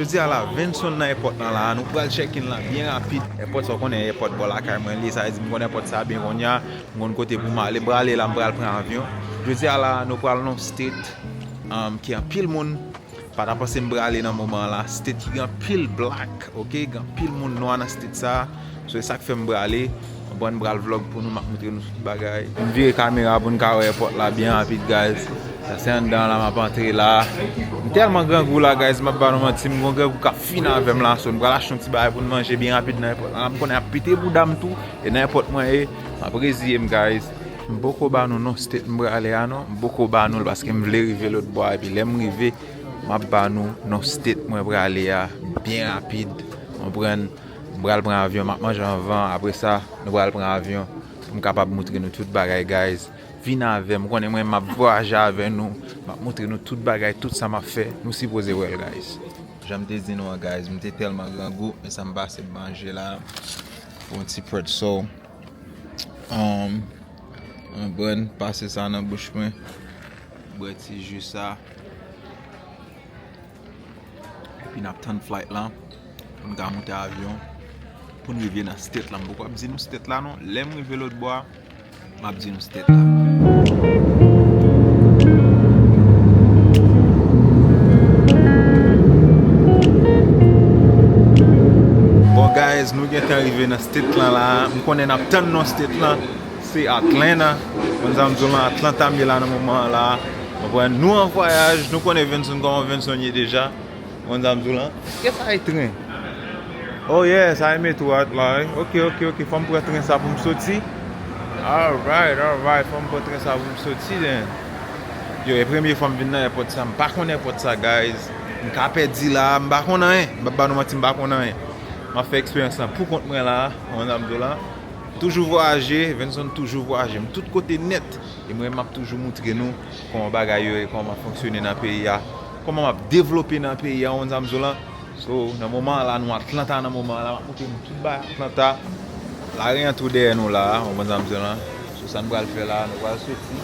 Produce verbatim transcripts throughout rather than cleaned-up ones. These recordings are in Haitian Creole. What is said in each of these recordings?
Jodi a la, Venson nan èpòt lan la, nou pral check in la byen rapid. Èpòt sa, w konnen èpòt bò lakay mwen li, sa vle di m konn èpòt sa byen kounye a, m konn kote pou m ale, m prale la, m pral pran avyon. Jodi a la, nou pral nan state, um, ki anpil moun pa ta panse m prale nan moman an la, state ki gen anpil black, ok, gen anpil moun nwa nan state sa, so e sa k fè m prale, m pral vlog pou nou, m ap montre nou tout bagay. M vire kamera pou n ka wè èpòt la byen rapid, guys. Sa se anndan la m ap antre la. M tèlman grangou la, guys, m ap ba nou manti, m gon grangou k ap fin avè m la, so n pral achte yon ti bagay pou n manje byen rapid nan èpòt la. M konnen ap pete bouda m tou, e nan èpòt mwen ye, m ap reziye m, guys. M poko ba nou non state m prale a non, m poko ba nou l paske m vle rive lòt bò a, epi lè m rive, m ap ba nou non state mwen prale a byen rapid, konprann? M pral pran avyon, m ap manje anvan, apre sa, nou pral pran avyon pou m kapab montre nou tout bagay, guys. Vin avè m, ou konnen mwen, m ap vwayaje avè nou, m ap montre nou tout bagay, tout sa m ap fè, nou sipoze wè l, guys. Jan m te di nou an, guys, m te tèlman grangou, men sa m pase m manje la, pou yon ti pretzel. Um, m pran, pase sa nan bouch mwen, bwè ti ji sa. Epi n ap tann flight lan pou n ka monte avyon pou n rive nan state lan. M poko ap di nou state la non. Lè m rive lòt bò a, m ap di nou state la. Bon, guys, nou gentan rive nan state lan la. M konnen n ap tann non state lan. Se Atlanta. Konn sa m di w lan, Atlanta m ye la nan moman an la. Konprann? Nou an vwayaj, nou konnen Venson kòman Venson ye deja. Konn sa m di w lan. Kisa e tren? Oh yeah, sa e metro a la wi. Ok, ok, ok, fò m pran tren sa pou m soti. Alright, alright, fò m pran tren sa pou m soti then. Yo, e premye fwa m vin nan èpòt sa, m pa konn èpòt sa, guys. M ka pèdi la, m pa konn anyen. M p ap ba nou manti, m pa konn anyen. M ap fè eksperyans lan pou kont mwen la, konn sa m di w lan. Toujou vwayaje, Venson toujou vwayaje. M tout kote nèt. E mwen, m ap toujou montre nou kòman bagay yo ye, kòman m ap fonksyone nan peyi a, kòman m ap devlope nan peyi a, ou konn sa m di w lan. So, nan moman an la, nou Atlanta nan moman an la, m ap montre nou tout bagay Atlanta. Lari an tou dèyè nou la, ou konn sa m di w lan. So, sa n pral fè la, nou pral soti.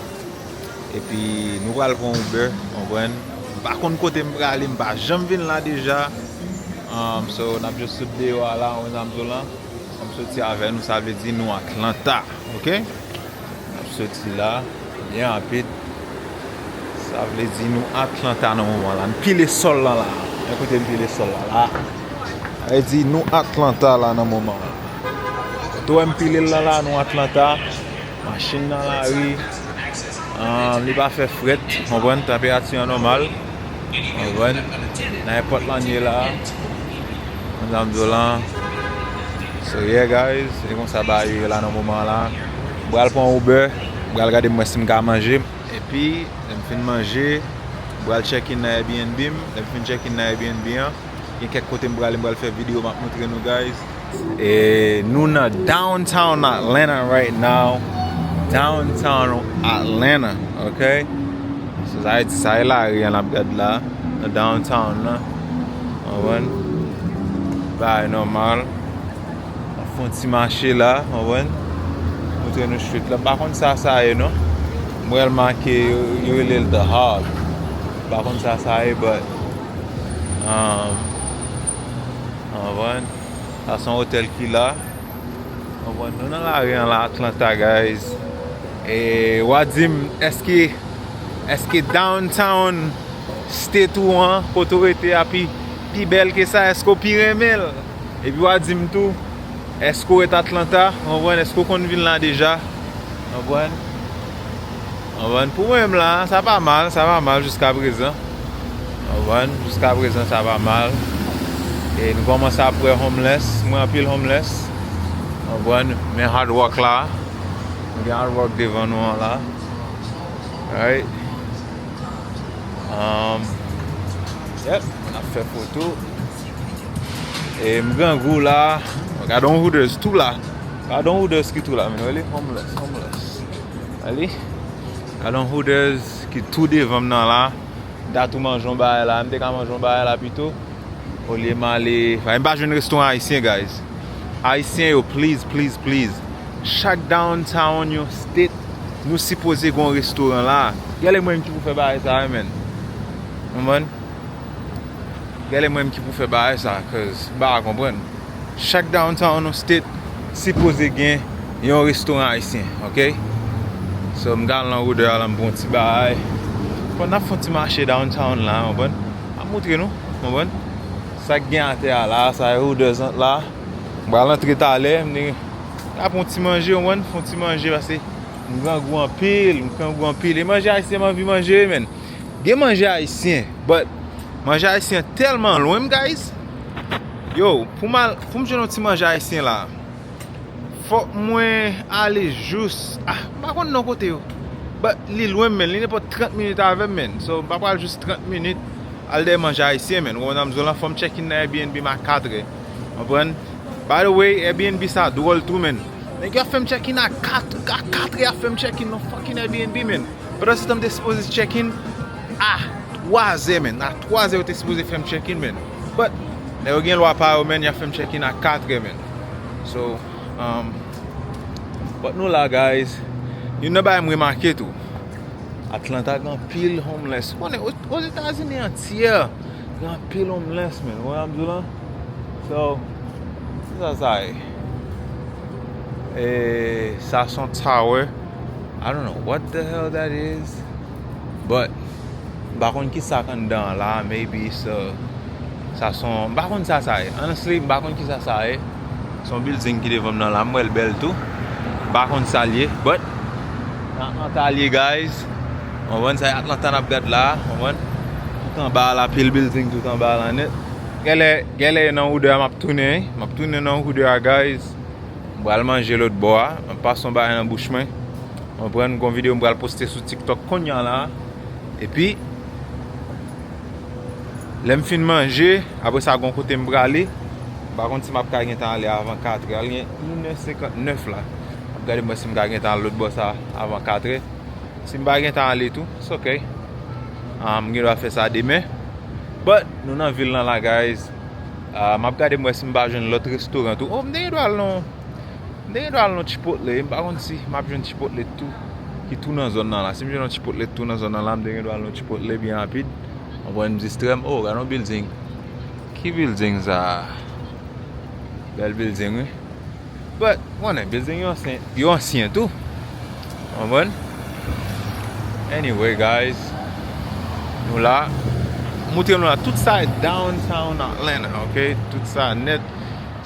Epi, nou pral pran Uber, konprann? M pa konn kote m prale, m pa janm vin la deja. Um, so, n ap just sot deyò a la, ou konn sa m di w lan. Fò m soti avè nou, sa vle di nou Atlanta, ok? N ap soti la, byen rapid. Sa vle di nou Atlanta nan moman la. N pile sòl lan la. Men kote m pile sòl la la. Sa vle di nou Atlanta la nan moman la. Kote w wè m pile l lan la, nou Atlanta. Machin nan lari. Ah, li pa fè frèt, konprann, tanperati an nòmal. Konprann? Nan èpòt lan n ye la. Konn sa m di w lan. So yeah guys, e konsa bagay yo ye la nan moman an la. M pral pran Uber, m pral gade m wè si m ka manje. Epi, lè m fin manje, m pral check in nan Airbnb m. Lè m fin check in nan Airbnb an, gen kèk kote m prale, m pral fè videyo, m ap montre nou, guys. E nou nan downtown Atlanta right now. Downtown Atlanta, ok? So, sa vle di, sa e lari an n ap gad la, nan downtown lan. Konprann? Bagay nòmal. N ap fè yon ti mache la, konprann? Montre nou street la. M pa konn sa sa ye, non. M wè l make, yo, yo rele l The Hog. M pa konn sa sa ye, but, um, konprann? Sa se yon otèl ki la. Konprann? Nou nan lari an la, Atlanta, guys. E w a di m, èske, èske downtown state ou an, kote w rete a, pi, pi bèl ke sa? Èske w pi renmen l? Epi w a di m tou, èske w ret Atlanta? Konprann? Èske w konn vin la deja? Konprann? Konprann? Pou mwen menm la, sa pa mal, sa pa mal jiska prezan. Konprann? Jiska prezan, sa pa mal. E nou kòmanse ap wè homeless, m wè anpil homeless. Konprann? Men hard work la. Nou gen hard work devan nou an la. Right? Um, yep, n ap fè foto. E m grangou la. Gade yon Hooters tou la. Gade yon Hooters ki tou la, men really homeless, homeless. Really? Gade yon Hooters ki tou devan m nan la. M ta tou manje yon bagay la. M te ka manje yon bagay la pito. Olye m ale, fè m pa jwenn restoran ayisyen, guys. Ayisyen yo, please, please, please. Chak downtown yon state, nou sipoze gen yon restoran la. Gade mwen ki pou fè bagay sa, man. Konprann? Genlè mwen menm ki pou fè bagay sa, cause m pa ka konprann. Chak downtown yon state sipoze gen yon restoran ayisyen, ok? So, m ka al nan Woodard la, m pran yon ti bagay. Bon, n ap fè yon ti mache downtown la, w konprann? M ap montre nou, w konprann? Sa k gen atè a la, sa e Woodard la. M pral antre talè, m te ka pran yon ti manje, w konprann? Fè yon ti manje, paske m grangou anpil, m grangou anpil. E manje ayisyen, m anvi manje, menn. Gen manje ayisyen, but manje ayisyen tèlman lwen m, guys. Yo, pou m al, pou m jwenn yon ti manje ayisyen la, fòk mwen ale jous, ah, m pa konn non kote yo. But li lwen m, menn, li nenpòt trant minit avè m, menn. So, m pa pral jis trant minit al dèyè manje ayisyen, menn. Ou konprann sa m di w lan, fò m check in nan Airbnb m a katrè. Konprann? By the way, Airbnb sa dwòl tou, menn. Nèg yo ap fè m check in a kat, a katrè y ap fè m check in nan fucking Airbnb, menn. Pandan se tan m te sipoze check in a twazè, menn. A twazè yo te sipoze fè m check in, menn. But, nèg yo gen lwa pa yo, menn, y ap fè m check in a katrè, menn. So, um, but nou la, guys. Youn nan bagay m remake tou, Atlanta gen anpil homeless. Ou konnen, o-, Ozetazini antyè, gen anpil homeless, menn. Ou konn sa m di w lan? So, se sa sa ye. E sa se yon tower. I don't know what the hell that is. But, m pa konn ki sa k anndan an la. Maybe it's a, sa se yon, m pa konn sa sa ye. Honestly, m pa konn ki sa sa ye. Se yon building ki devan m nan la. M wè l bèl tou. M pa konn sa l ye. But, nan Atlanta l ye, guys. Konprann sa, Atlanta n ap gad la, konprann? Tout anba a la, pil building tout anba a la nèt. Genlè, genlè nan Woodard a m ap tounen, wi. M ap tounen nan Woodard a, guys. M pral manje lòt bò a. M ap pase yon bagay nan bouch mwen. Konprann, gon videyo m pral poste sou TikTok kounye a la. Epi, lè m fin manje, apre sa, gon kote m prale. M pa konn si m ap ka gentan ale avan katrè. Al gen inè senkantnèf la. M ap gade m wè si m ka gentan al lòt bò sa avan katrè. Si m pa gentan ale tou, it's ok. Ah, m gen dwa fè sa demen. But, nou nan vil lan la, guys. Ah, m ap gade m wè si m pa jwenn lòt restoran tou. Oh, m te gen dwa al nan, m te gen dwa al nan Chipotle. M pa konn si m ap jwenn Chipotle tou, ki tou nan zòn nan la. Si m jwenn yon Chipotle tou nan zòn nan la, m te gen dwa al nan Chipotle byen rapid. Anvan m distrè m. Oh, gade yon building. Ki building sa? Bèl building, wi. But, konnen, building yo ansyen, yo ansyen tou. Konprann? Anyway, guys, nou la. Montre nou la. Tout sa e downtown Atlanta, ok? Tout sa nèt,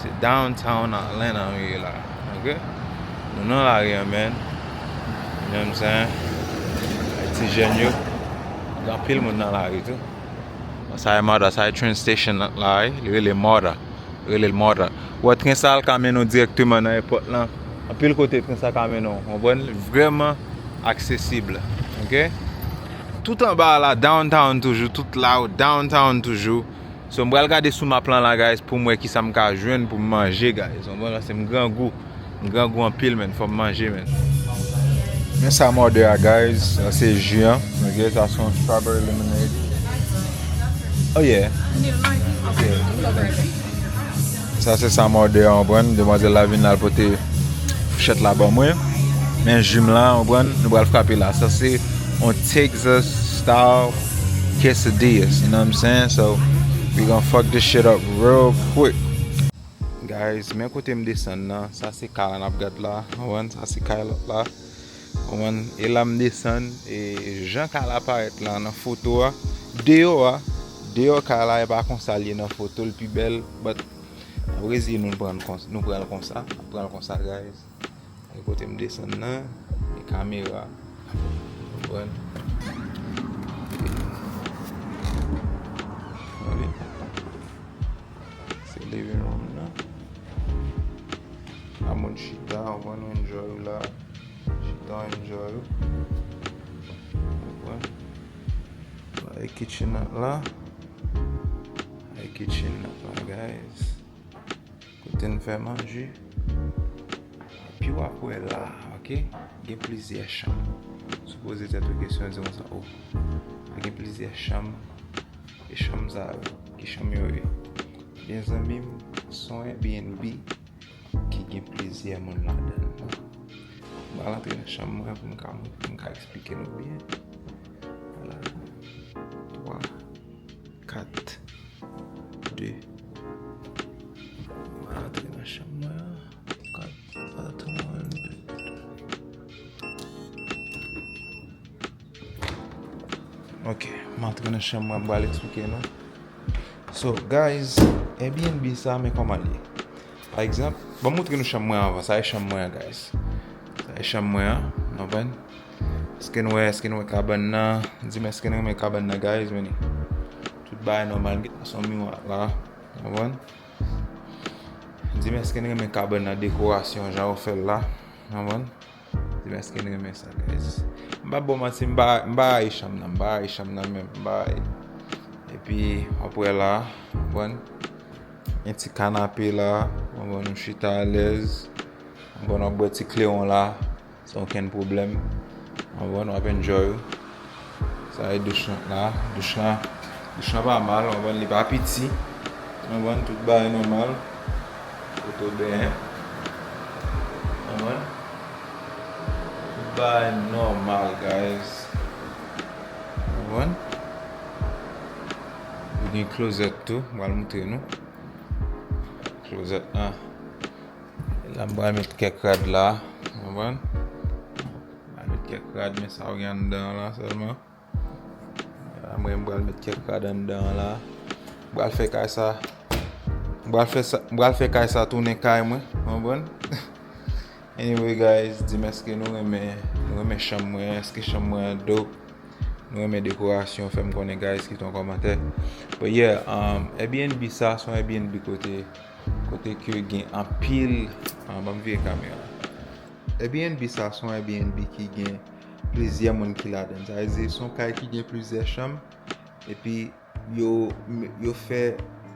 se downtown Atlanta nou ye la, ok? Nou nan lari an, man. You know what I'm saying? Ti jèn yo. Gen anpil moun nan lari tou. Sa e MARTA, sa e train station nan la, wi. Li rele MARTA. Rele l MARTA. Ou wè tren sa a, l ka mennen w dirèkteman nan èpòt lan. Anpil kote tren sa a ka mennen w, konprann? Li vrèman aksesib, ok? Tout anba a la, downtown toujou, tout la, downtown toujou. So, m pral gade sou map lan la, guys, pou m wè kisa m ka jwenn pou m manje, guys. Konprann? Paske m grangou. M grangou anpil, man. Fò m manje, man. Men sa m òdè a, guys. Sa se ji an. Ok, sa se yon strawberry lemonade. Oh, yeah. Yeah. Sa se sa m òdè a, w konprann? Demwazèl la vin la, l pote fouchèt la ban mwen. Men ji m la, w konprann? Nou pral frape la. Sa se yon Texas style quesadillas, you know what I'm saying? So, we gonna fuck this shit up real quick. Guys, men kote m desann nan, sa se kay la n ap gad la, w konprann, sa se kay lòt la, w konprann, e la m desann, e jan kay la parèt la nan foto a, deyò a, deyò kay la e pa konsa l ye nan foto, l pi bèl, but n ap reziye nou, nou pran l konsa, nou pran l konsa, n ap pran l konsa, guys. E kote m desann nan, e kamera, w konprann. Gade. Se living room nan. A moun chita, w konprann, w enjoy w la. Chita, w enjoy w. W konprann? La e kitchen nan la. La e kitchen nan la, guys. Kote n fè manje. Epi w ap wè la, ok? Gen plizyè chanm. Si w poze tèt ou kesyon, di konsa, oh, gen plizyè chanm. E chanm sa yo, ki chanm yo ye? Byen zanmi m, se yon Airbnb ki gen plizyè moun ladan l. M pral antre nan chanm mwen pou m ka, pou m ka eksplike nou byen. Ala, twa, kat. Chanm mwen an, kat, kat, wan, de. Ok, m antre nan chanm mwen, m pral eksplike nou. So, guys, Airbnb sa, men kòman l ye. Pa egzanp, ban m montre nou chanm mwen anvan. Sa e chanm mwen an, guys. Sa e chanm mwen an, nou konprann? Èske nou wè, èske nou wè kabann nan? Di m èske nou renmen kabann nan, guys, men tout bagay nòmal. Gen yon miwa la, nou konprann? Di m èske nou renmen kabann nan, dekorasyon, jan yo fè l la, nou konprann? Di m èske nou renmen sa, guys. M pa ba w manti, m pa, m pa rayi chanm nan, m pa rayi chanm nan menm, m pa rayi. Epi, w ap wè la, w konprann? Gen ti kanape la, w konprann, nou chita alèz, w konprann, w ap bwè ti klewon la, san okenn pwoblèm. W konprann, w ap enjoy ou. Sa e douch lan la, douch lan, douch lan pa mal, w konprann, li pa piti. W konprann, tout bagay nòmal. Kote w benyen. W konprann? Tout bagay nòmal, guys. W konprann? Li gen klozèt tou, m pral montre nou. Klozèt lan. La m pral met kèk rad la. W konprann? M pral met kèk rad, men sa w gen anndan an la sèlman. La, mwen, m pral met kèk rad anndan an la. M pral fè kay sa. M pral fè sa, m pral fè kay sa tounen kay mwen. W konprann? Anyway, guys, di m èske nou renmen, nou renmen chanm mwen, èske chanm mwen an dope? Nou renmen dekorasyon, fè m konnen, guys, kite yon kòmantè. But yeah, um, Airbnb sa, se yon Airbnb kote, kote ke gen anpil, um, ban m vire kamera. Airbnb sa, se yon Airbnb ki gen plizyè moun ki ladan l. Sa vle di, se yon kay ki gen plizyè chanm, epi yo, yo fè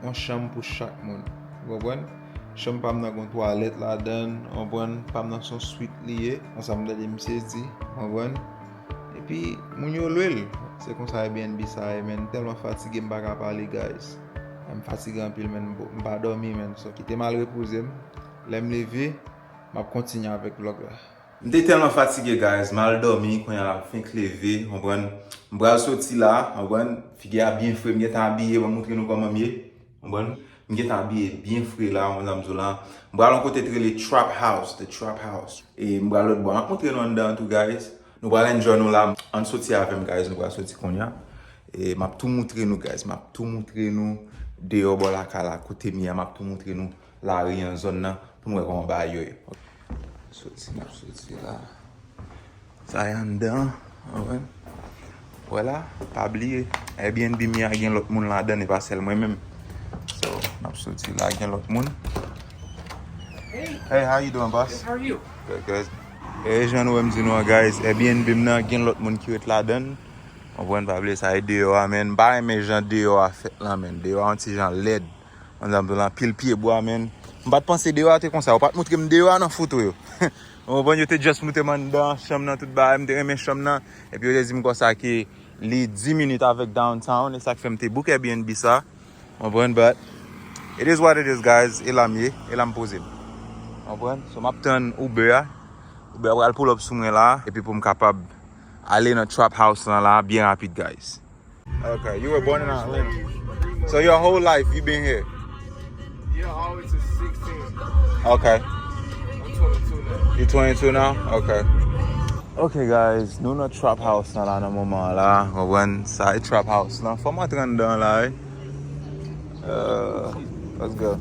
yon chanm pou chak moun. Ou konprann? Chanm pa m nan gen twalèt ladan l, ou konprann? Pa m nan se yon swit li ye, konsa m tande misye di, ou konprann? Epi, moun yo lwe l. Se konsa Airbnb sa ye, men m tèlman fatige, m pa ka pale, guys. M fatige anpil, men m, m pa dòmi, men. So, kite m al repoze m. Lè m leve, m ap kontinye avèk vlòg la. M te tèlman fatige, guys, m al dòmi, kounye a la m fenk leve, konprann? M pral soti la, konprann? Figi a byen fre, m gentan abiye, ban m montre nou kòman m ye, konprann? M gentan abiye byen fre la, konn sa m di w la. M pral yon kote ki rele Trap House, The Trap House. E m pral lòt bò, m ap montre nou anndan an tou, guys. Nou pral enjoy nou la, ann soti avè m, guys, nou pral soti kounye a. E m ap tou montre nou, guys, m ap tou montre nou deyò bò lakay la, kote m ye a, m ap tou montre nou lari an, zòn nan, pou nou wè kòman bagay yo ye. Soti, n ap soti la. Sa e anndan an, w konprann? Wè la, pa bliye, Airbnb m ye a gen lòt moun ladan, e pa sèl mwen menm. So, n ap soti la, gen lòt moun. Hey, how you doing, boss? Good, how are you? Good, good. E jan nou wè m di nou an, guys, Airbnb m nan gen lòt moun ki ret ladan. W konprann, pa bliye, sa e deyò a, men m pa renmen jan deyò a fèt lan, men deyò a yon ti jan lèd. Anndan m lan, anpil pyebwa, men. M pa t panse deyò a te konsa. Yo pa t montre m deyò a nan foto yo. Ou konprann, yo te just montre m anndan chanm nan, tout bagay. M te renmen chanm nan. Epi yo te di m konsa ke li dis minit avèk downtown. E sa k fè m te book Airbnb sa. Ou konprann, but it is what it is, guys. E la m ye, e la m poze m. Ou konprann? So, m ap tann Uber a. Uber a pral pull up sou mwen la. Epi pou m kapab ale nan Trap House lan la, byen rapid, guys. Okay, you were born in Atlanta. So your whole life you been here? Yeah, all the way to sixteen. Okay. I'm twenty-two now. You twenty-two now? Okay. Okay, guys, nou nan Trap House lan la nan moman an la. Ou konprann, sa e Trap House lan. Fò m antre anndan la, wi. Uh, let's go.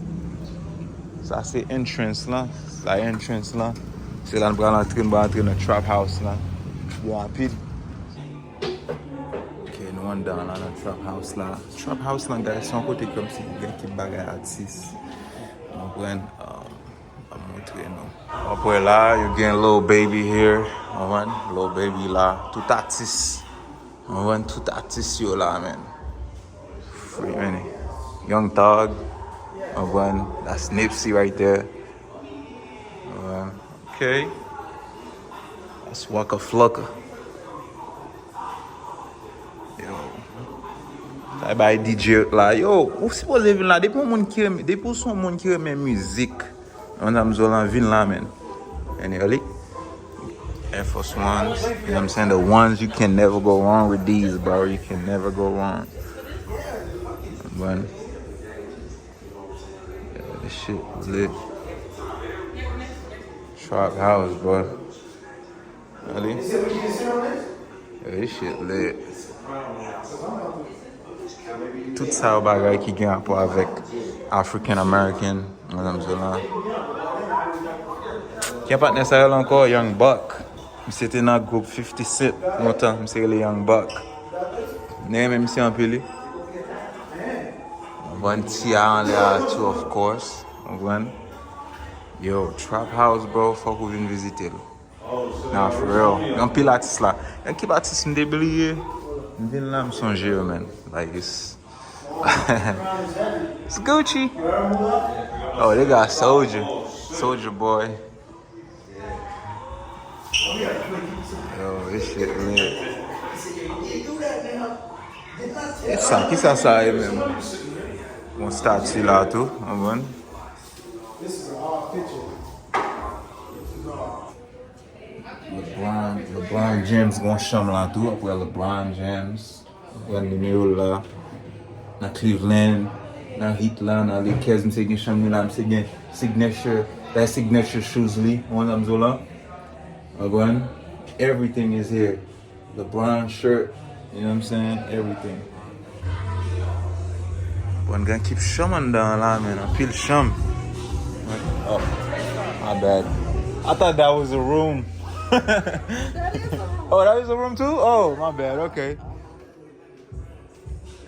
Sa se entrance lan. Sa e entrance lan. Se la n pral antre, n pral antre nan Trap House lan. Byen rapid. Ok, nou anndan la, nan Trap House la. Trap House lan, guys, se yon kote kòmsi ki gen ki bagay atis. Ou konprann? Um, m ap montre nou. Apre la, you gen Lil Baby here. Ou konprann? Lil Baby la. Tout atis. Ou konprann? Tout atis yo la, man. Free money. Young Thug. Ou konprann? That's Nipsey right there. Ou konprann? Ok. That's Waka Flocka. Yo. Sa e bay D J la. Yo, ou sipoze vin la. Depi yon moun ki renmen, depi w se yon moun ki renmen mizik, yon zanmi Zolan vin la, man. And early. Air Force Ones, you know what I'm saying? The ones, you can never go wrong with these, bro. You can never go wrong. Bon. Yeah, this shit lit. Trap house, bro. Gade. Yo, this shit lit. Tout sa yo bagay ki gen rapò avèk African American, madanm Zola. Ki patnè sa yo la ankò? Young Buck. Misye te nan gwoup fifty Cent lontan. Misye rele Young Buck. Mwen renmen misye anpil, wi. Mwen T I anlè a tou, of course. Konprann? Yo, Trap House, bro, fòk ou vin vizite l. Nah, for real. Gen anpil atis la. Gen ki atis m te bliye? M vin la, m sonje yo, man. Like, it's, it's Gucci. Oh, they got Soulja. Soulja Boy. Yo, this shit lit. Kisa, kisa sa ye menm? Yon stati la tou, konprann? LeBron, LeBron James gon chanm la tou, apre LeBron James. Pran nimewo l la. Nan Cleveland, nan Heat la, nan Lakers, misye gen chanm li la, misye gen signature, that signature shoes li, ou konn sa m di w la? Konprann? Everything is here. LeBron shirt, you know what I'm saying? Everything. Bon, gen kip chanm anndan an la, man. Anpil chanm. Oh, my bad. I thought that was a room. Oh, that is a room too? Oh, my bad. Okay.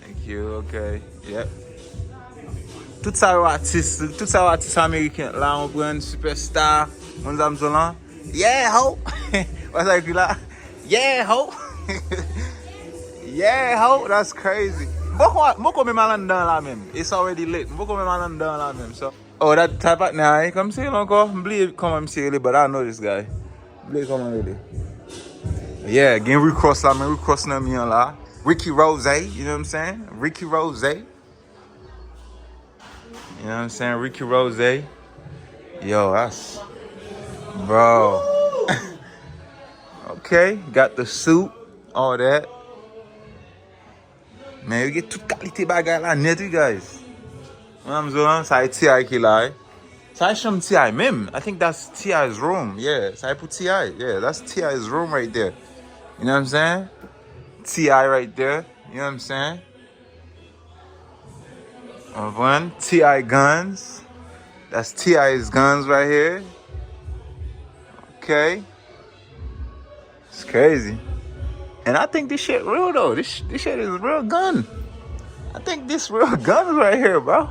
Thank you. Okay. Yep. Tout sa yo atis, tout sa yo atis ameriken la, ou konprann, superstar, moun sa m di w lan. Yeah, ho! Wè sa ekri la? Yeah, ho! Yeah, ho! That's crazy. M poko, m poko menm al anndan la menm. It's already late. M poko menm al anndan la menm. So, oh, that type of, nah, I ain't come see it ankò. M bliye kòman misye rele, but I know this guy. M bliye kòman rele. Yeah, gen Rick Ross la, men Rick Ross nan mi an la. Ricky Rose, you know what I'm saying? Ricky Rose. You know what I'm saying? Ricky Rose. Yo, that's, bro. Okay, got the suit, all that. Men yo gen tout kalite bagay la nèt, wi, guys. Mwen menm, sa e T I ki la, wi. Sa e chanm T I menm. I think that's T I's room. Yeah, sa e pou T I. Yeah, that's T I's room right there. You know what I'm saying? T I right there. You know what I'm saying? Konprann? T I guns. That's T I's guns right here. Okay. It's crazy. And I think this shit real though. This, this shit is real gun. I think this real guns right here, bro.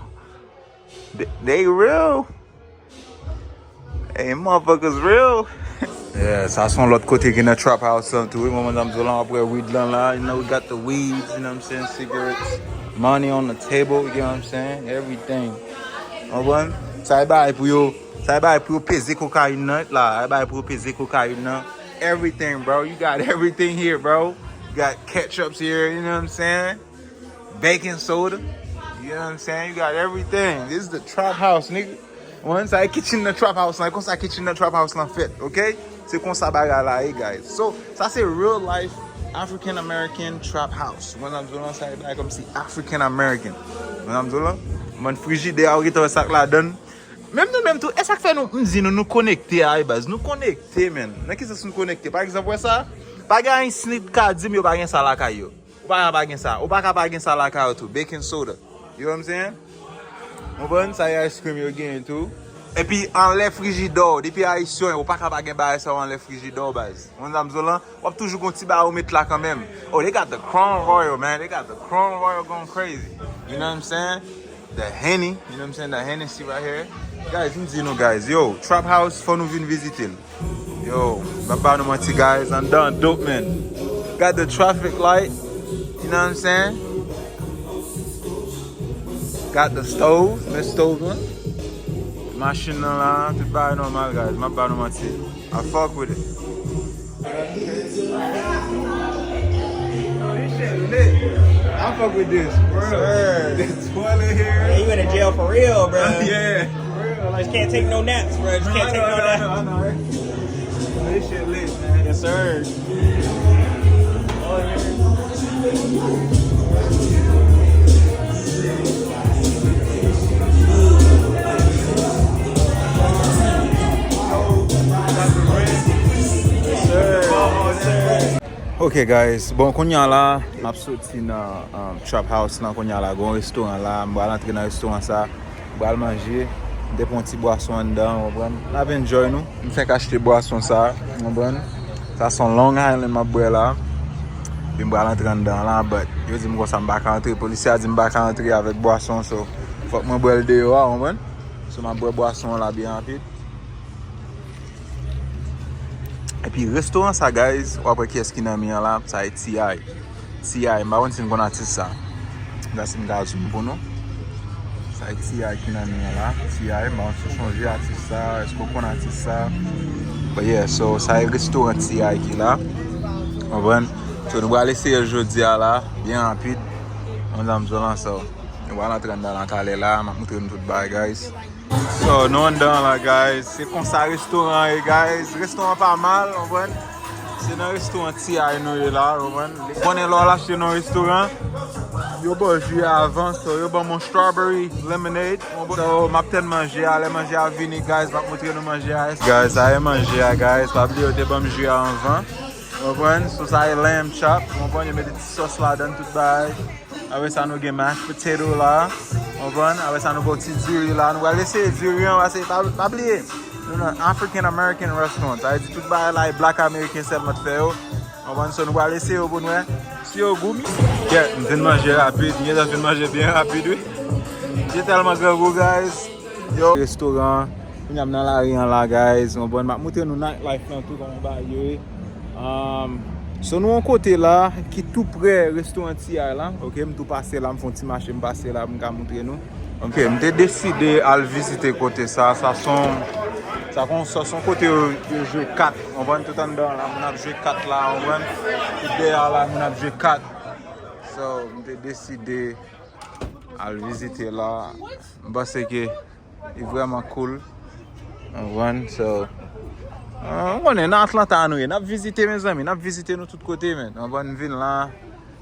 They, they real. Hey, motherfuckers real. Yeah, sa se yon lòt kote ki nan trap house lan tou, wi, mwen, madanm Zolan, apre weed lan la, you know, we got the weeds, you know what I'm saying, cigarettes, money on the table, you know what I'm saying, everything. Konprann? Sa e bagay pou yo, sa e bagay pou yo peze kokayin nan la, e bagay pou yo peze kokayin nan, everything, bro, you got everything here, bro, you got ketchups here, you know what I'm saying? Baking soda. You know what I'm saying? You got everything. This is the trap house, nigga. Mwen, sa e kitchen nan trap house lan. Konsa kitchen nan trap house lan fèt, okay? Se konsa bagay la ye, guys. So, sa se real life African American trap house. Mwen, sa m di w lan, sa e bagay kòmsi African American. Mwen, sa m di w lan, mwen, frijidè a, ou gentan wè sa k ladann. Menm nou menm tou, e sa k fè nou, m di nou, nou konekte a, e baz. Nou konekte, man. Nan ki sans nou konekte? Pa egzanp, wè sa? Pa gen ayen si nèg ka di m yo pa gen sa lakay yo. Ou pa ka pa gen sa. Ou pa ka pa gen sa lakay ou tou. Baking soda. You know what I'm saying? Ou konprann? Sa e ice cream yo genyen tou. Epi anlè frijidè w, depi ayisyen, ou pa ka pa gen bagay sa yo anlè frijidè w, baz. Ou konn sa m di w lan? W ap toujou gon ti bagay ou met la kanmenm. Oh, they got the Crown Royal, man. They got the Crown Royal going crazy. You know what I'm saying? The Henny, you know what I'm saying? The Hennessy right here. Guys, m di nou, guys, yo, Trap House, fò nou vin vizite l. Yo, m pa ba nou manti, guys. Anndan an dope, man. Got the traffic light. You know what I'm saying? Got the stove. Men stove lan. Machin nan la. Tout bagay nòmal, guys. M pa ba nou manti. I fuck with it. Oh, this shit lit. I fuck with this. Bro, sir. The toilet here. Yeah, you in a jail for real, bro. Yeah. Just can't take no naps, bro. Just can't take no naps. I know, I know, I know. This shit lit, man. Yes, sir. Ok guys, bon, kounye a la m ap soti nan um, Trap House lan. Kounye a la, gen yon restoran la, m pral antre nan restoran sa, m pral manje, m te pran yon ti bwason anndan, w konprann, n ap enjoy nou. M fèk achte bwason sa, w konprann, sa se yon Long Island m ap bwè la. Epi m pral antre anndan la, but yo di m konsa m pa ka antre, polisye a di m pa ka antre avèk bwason, so fòk mwen bwè l deyò a, w konprann. So m ap bwè bwason an la byen rapid. Epi restoran sa guys, w ap wè kiyès ki nan mi an la, sa e T I. T I, m pa konn si n konn atis sa. Gade si m ka zoom pou nou. Sa e T I ki nan mi an la. T I, m pa konn si w sonje atis sa, èske w konn atis sa? But yeah, so sa e restoran T I ki la. Konprann? So nou pral eseye l jodi a la, byen rapid. Yon zanm zòl ansanm. Nou pral antre anndan la talè la, m ap montre nou tout bagay guys. So, nou anndan la, guys. Se konsa restoran ye, guys. Restoran pa mal, w konprann? Se nan restoran T I nou ye la, w konprann? Ou konnen lè w al achte nan restoran, yo ba w ji avan, so yo ban m yon strawberry lemonade. So, m ap tann manje a, lè manje a vini, guys, m ap montre nou manje a. Guys, sa e manje a, guys. Pa bliye yo te ban m ji a anvan. W konprann? So, sa e lamb chop, w konprann? Yo mete ti sòs ladan, tout bagay. Apre sa, nou gen mashed potato la. Konprann? Apre sa, nou gen yon ti diri la. Nou pral eseye diri an, paske pa, pa bliye. Nou nan African American restaurant. Sa vle di tout bagay la, e black American sèlman t fè yo. Konprann? So, nou pral eseye yo pou n wè si yo gou. Yeah, m fin manje rapid. M gentan fin manje byen rapid, wi. Li tèlman grangou, guys. Yo. Restoran. Kounye a m nan lari an la, guys. Konprann? M ap montre nou night life lan tou, kòman bagay yo ye. Um, so, nou yon kote la ki tou prè restoran T I la. Ok, m tou pase la, m fè yon ti mache, m pase la, m ka montre nou. Ok, m te deside al vizite kote sa. Sa se yon, sa kon, sa se yon kote yo, yo jwe kat. Konprann? Tout anndan la, moun ap jwe kat la, konprann? Tout dèyè la, moun ap jwe kat. So, m te deside al vizite la. M panse ke li vrèman cool. Konprann? So, ah, ou konnen, nan Atlanta nou ye. N ap vizite, mezanmi. N ap vizite nou tout kote, men. Konprann? M vin la.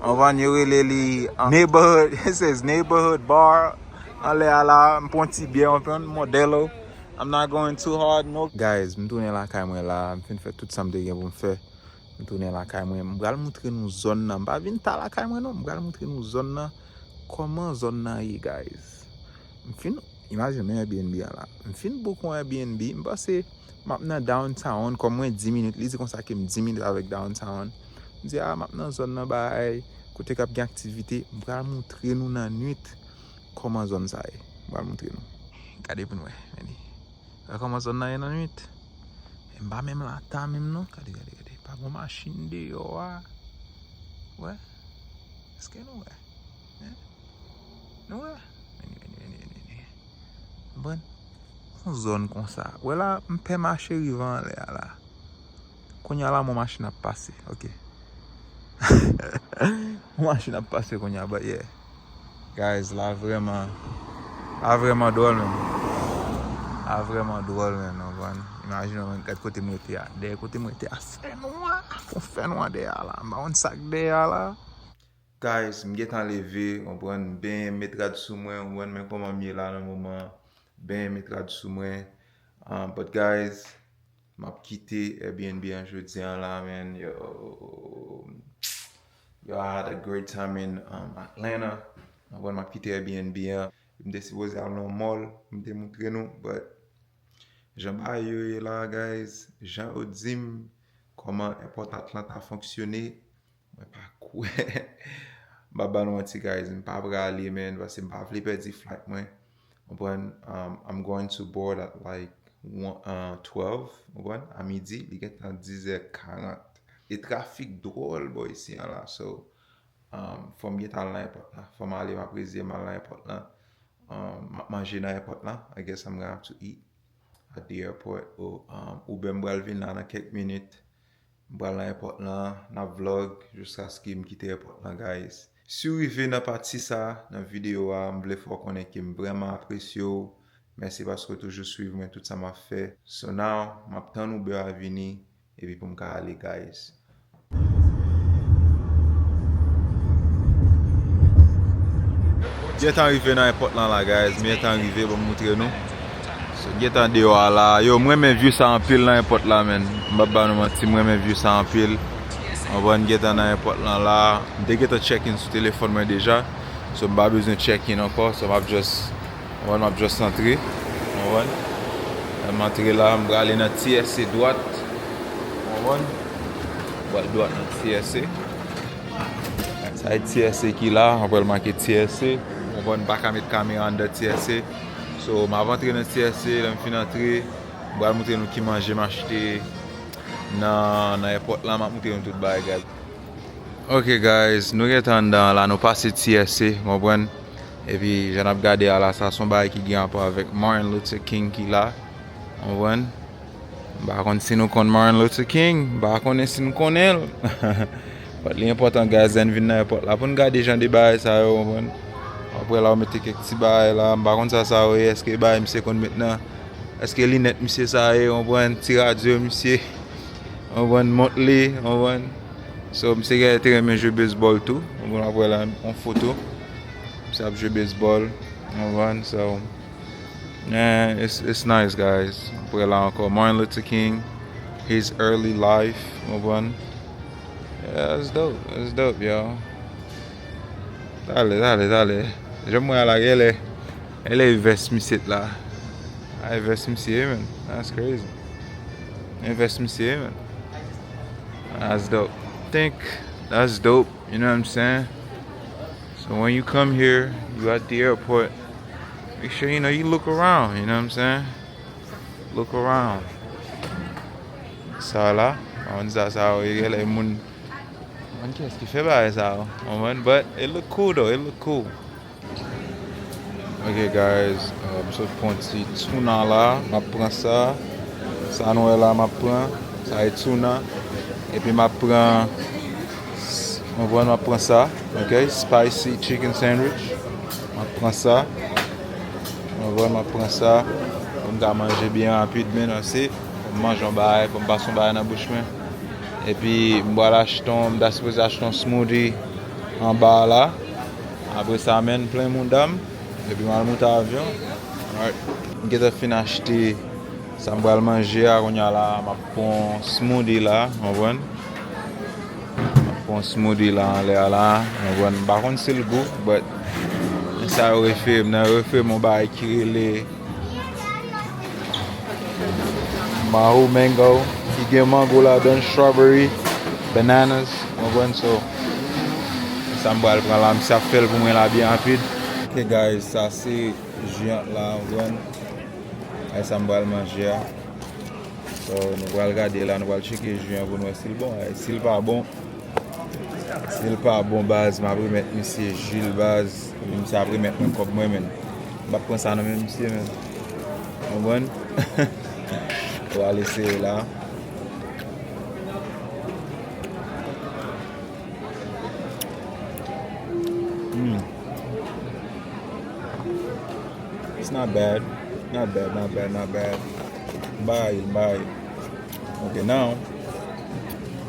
Konprann? Yo rele li, ah, neighborhood. It says neighborhood bar. Anlè a la, m pran ti byè, konprann? Modelo. I'm not going too hard, no. Guys, m tounen lakay mwen la. M fin fè tout sa m te gen pou m fè. M tounen lakay mwen. M pral montre nou zòn nan. M pa vin ta lakay mwen, non. M pral montre nou zòn nan. Kòman zòn nan ye, guys? M fin, imajine men Airbnb an la. M fin book yon Airbnb. M panse m ap nan downtown. Kòm mwen di minit, li di konsa ke m di minit avèk downtown. M di, a, m ap nan zòn nan, bay, kote k ap gen aktivite. M pral montre nou nan nwit kòman zòn sa ye. M pral montre nou. Gade pou n wè, men li. Wè kòman zòn nan ye nan nwit. E m pa menm la ta menm non. Gade, gade, gade. Pa gon machin deyò a. Wè. Èske nou wè? Hein? Nou wè? Vini, vini, vini, vini, vini. Konprann? Yon zòn konsa. Wè la, m pè mache rive anlè a la. Kounye a la, mon machin ap pase. Ok. Mon machin ap pase kounye a, but yeah. Guys, la vrèman, la vrèman dwòl, menm. La vrèman dwòl, menm, w konprann? Imajine w, menm, gad kote m rete a. Dèyè kote m rete a, fè nwa. Fon fè nwa dèyè a la. M pa konn sa k dèyè a la. Guys, m gentan leve, w konprann? M benyen, m met rad sou mwen, w konprann? Men kòman m ye la nan moman an. Benyen, met rad sou mwen. Um, but guys, m ap kite Airbnb an jodi an la, man. Yo, yo, I had a great time in um, Atlanta. Mwen, m ap kite Airbnb an. M te sipoze al nan mall, m te montre nou, but jan bagay yo ye la, guys, jan yo di m kòman airport Atlanta fonksyone, mwen pa kwè. M pa ba nou manti, guys, m pa prale, man, paske m pa vle pèdi flight mwen. Konprann? Um, I'm going to board at like one, uh, twelve, konprann? A midi, li gentan diz è karant. E trafik dwòl bò isi an la, so, um, fò m gentan al nan airport la. Fò m ale, m ap reziye m al nan airport la. Um, m ap manje nan airport la. I guess I'm gonna have to eat at the airport. Ou, um, Uber m pral vin la nan kèk minit. M pral nan airport lan, n ap vlog jiskaske m kite airport lan, guys. Si w rive nan pati sa a nan videyo a, m vle fè w konnen ke m vrèman apresye w. Mèsi paske w toujou swiv mwen tout sa m ap fè. So now, m ap tann Uber a vini, epi pou m ka ale, guys. Gentan rive nan airport lan la, guys. M gentan rive, ban m moutre nou. So, gentan deyò a la. Yo, m renmen view sa anpil nan airport la, man. M p ap ba nou manti, m renmen view sa anpil. Konprann, gentan nan airport lan la. M te gentan check in sou telefòn mwen deja. So, m pa bezwen check in ankò. So, m ap just, konprann, m ap just antre. Konprann? Lè m antre la, m prale nan T S A dwat. Konprann? M pral dwat nan T S A. Sa e T S A ki la, m ap wè l make T S A. Konprann, m pa ka met kamera anndan T S A. So, m ap antre nan T S A, lè m fin antre, m pral montre nou ki manje m achte nan, nan airport la, m ap montre nou tout bagay, guys. Ok, guys, nou gentan anndan la, nou pase T S A, konprann? Epi, jan n ap gade a la, sa se yon bagay ki gen rapò avèk Martin Luther King ki la, konprann? M pa konn si nou konn Martin Luther King, m pa konnen si nou konnen l. But li enpòtan, guys, lè n vin nan airport la pou n gade jan de bagay sa yo, konprann? Apre la, ou mete kèk ti bagay la, m pa konn sa sa yo ye, èske bagay misye konn met nan, èske linèt misye sa ye, konprann? Ti radyo misye, konprann? Mont li, konprann? So, misye genlè te renmen jwe baseball tou, konprann? Apre la, yon foto, misye ap jwe baseball, konprann? So, yeah, it's, it's nice, guys. Apre la ankò, Martin Luther King, his early life, w konprann? Yeah, it's dope, it's dope, yo. Tale, tale, tale. Jan m wè a la, genlè, genlè e vès misye t la. A, e vès misye, man. That's crazy. E vès misye, man. That's dope. Think that's dope, you know what I'm saying? So when you come here, you at the airport, make sure, you know, you look around, you know what I'm saying? Look around. Sa la, pa konn sa sa yo ye, lè moun, moun kiyès ki fè bagay sa yo, w konprann? But it look cool though, it look cool. Ok, guys, uh, m sot pran ti tuna la, m ap pran sa. Sa nou wè la, m ap pran. Sa e tuna. Epi m ap pran, s-, w konprann, m ap pran sa. Ok, spicy chicken sandwich. M ap pran sa. W konprann, m ap pran sa. Pou m ka manje byen rapid, men, ase. Pou m manje yon bagay, pou m pase yon bagay nan bouch mwen. Epi, m pral achte yon, m ta sipoze achte yon smoothie anba a la. Apre sa, men, plen mouda m. Epi, m al monte avyon. Alright. M gentan fin achte sa m pral manje a. Kounye a la, m ap pran smoothie la, w konprann? M ap pran smoothie la, anlè a la, w konprann? M pa konn si l gou, but sa yo refere m nan, yo refere m yon bagay ki rele Mahou mango, ki gen mango ladan l, strawberry, bananas, w konprann? So, sa m pral pran la, misye ap fè l pou mwen la byen rapid. Ok, guys, sa se ji an la, w konprann? Ay, sa m pral manje a. So, nou pral gade la, nou pral tcheke ji an pou nou wè si l bon. Ay, si l pa bon, si l pa bon, baz, m ap remèt misye ji l, baz. Epi misye ap remèt mwen kòb mwen, men. M p ap pran sa nan men misye, men. Konprann? Ou al eseye la. Hmm. It's not bad. Not bad, not bad, not bad. M bay, m bay. Ok, now,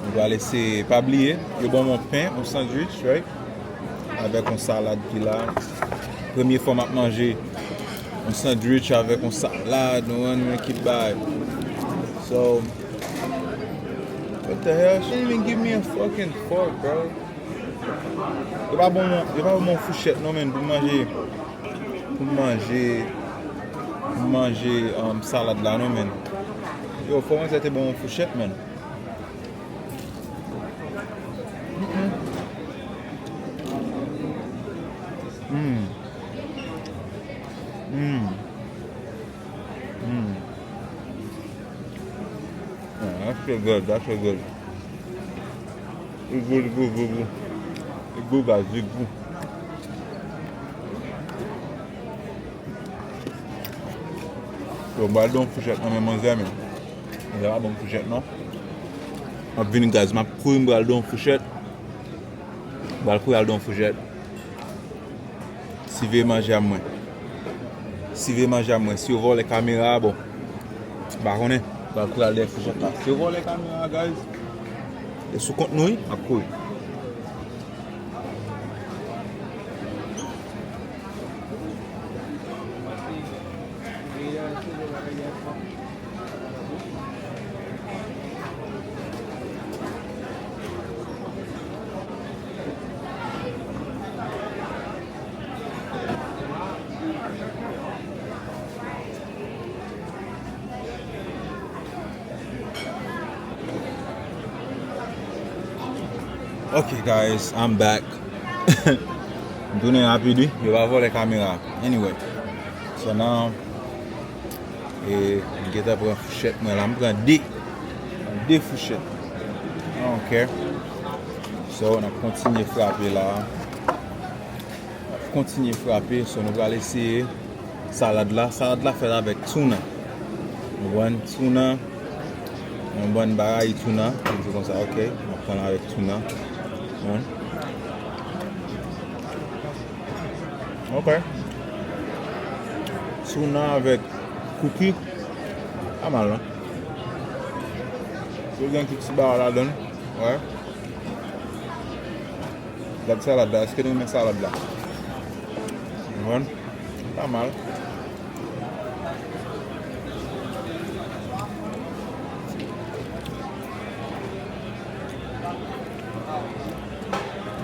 nou pral eseye. Pa bliye, yo ban m yon pen, yon sandwich, right? Avèk yon salad ki la. Premye fwa m ap manje yon sandwich avèk yon salad, nou konn, men ki bay. So, what the hell? She didn't even give me a fucking fork, bro. Yo pa ban m, yo pa ban m yon fouchèt non, men, pou m manje, pou m manje, pou m manje, um, salad la non, men. Yo, fò mwen te ban m yon fouchèt, men. Mm. Mm. Mm. Yeah, that's pretty good. That's pretty good. Li gou, li gou, gou, gou. Li gou, guys, li gou. Yo, m pral don fouchèt nan men manzè, men. Manzè pa ban m fouchèt, non. M ap vini, guys, m ap kouri, m pral don fouchèt. M pral kouri al don fouchèt. Siveye manje a mwen. Siveye manje a mwen. Si yo vòlè kamera a, bon. M pa konnen. M pral kouri al dèyè fouchèt la. Si yo vòlè kamera a, guys. E sou kont nou, wi. M ap kouri. Ok, guys, I'm back. M tounen rapid, wi. Yo pa vòlè kamera. Anyway. So now, e, m gentan pran fouchèt mwen la. M pran de. De fouchèt. I don't care. So, n ap kontinye frape la. N ap kontinye frape. So, nou pral eseye salad la. Salad la fèt avèk tuna. Ou konprann? Tuna. Yon bòn bagay tuna. Li di konsa, ok. M ap pran l avèk tuna. Bon. Ok. Tuna avèk cookie. Pa mal, non? Yo gen tout ti bagay ladan l. Wè. Gad salad la. Èske nou renmen salad la? Bon. Pa mal.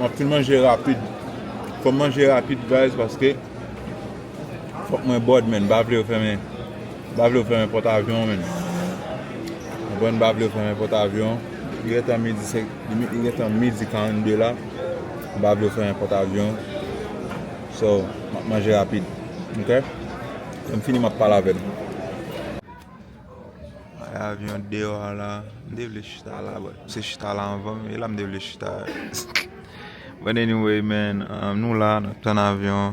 M ap fin manje rapid. Fò m manje rapid, guys, paske fòk mwen board, man. M pa vle yo fèmen, m pa vle yo fèmen pòt avyon, man. Ou konprann, m pa vle yo fèmen pòt avyon. Li gentan midi senk, li gentan midi karannde la. M pa vle yo fèmen pòt avyon. So, m ap manje rapid. Ok? Lè m fini, m ap pale avè nou. Ay, avyon deyò a la. M te vle chita la, but se chita la anvan m. E la m te vle chita. But anyway, man, um, nou la, n ap tann avyon.